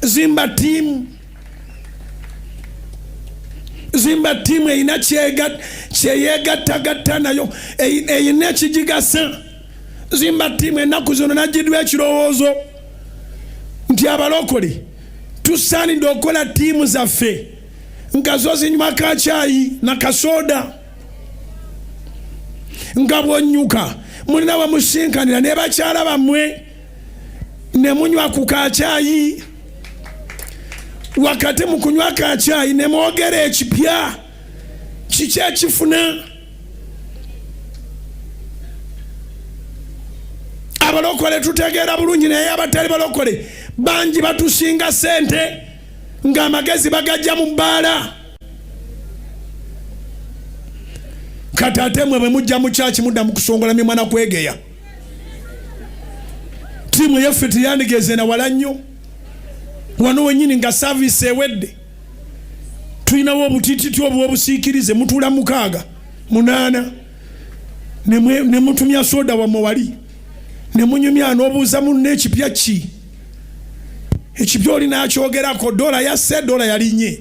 Zimba ttiimu, zimba ttiimu erina kyeyegattagatta nayo, erina ekigigasa. Zimba ttiimu. Ennaku zino nagiddwa ekirowoozo nti abalokole tusaanidde okukola ttiimu zaffe nga zo zinywa kakyayi na kasoda, nga bwonyuka mulina wemusinkanira ne bakyala bammwe ne munywa ku kakyayi. Wakati mu kunywa kakyayi ne mwogera ekipya, kiki ekifuna. Abalokole tutegeera bulungi, naye abatali balokole bangi batusinga sente, ng'amagezi bagajja mu bbaala. Kati ate mwe bwe mujja mu kyaki, mudda mu kusongola mimwa na kwegeya. Ttiimu yaffe teyandigeze na wala nnyo. Wano wenyini nga service ewedde, tulinawo obutititi obwobusiikirize, mutuula mukaaga, munaana, ne mutumya soda wammwe wali, ne munyumya n'obuuza munno ekipya ki, ekipya oli n'akyogerako, dola yasse, dola yalinye,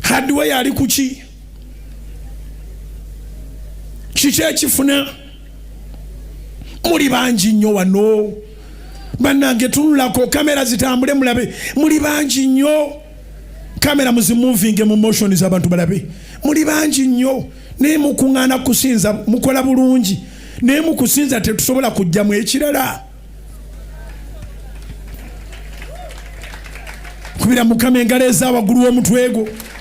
hardware yali kuki, kiki ekifuna. Muli bangi nnyo wano bannange, tunulako kamera zitambule mulabe, muli bangi nnyo. Kamera muzimuvinge mu motions, abantu balabe muli bangi nnyo. Naye mukuŋŋaana kusinza, mukola bulungi, naye mukusinza tetusobola kujjamu ekirala. Kubira Mukama engalo eza waggulu w'omutwe gwo.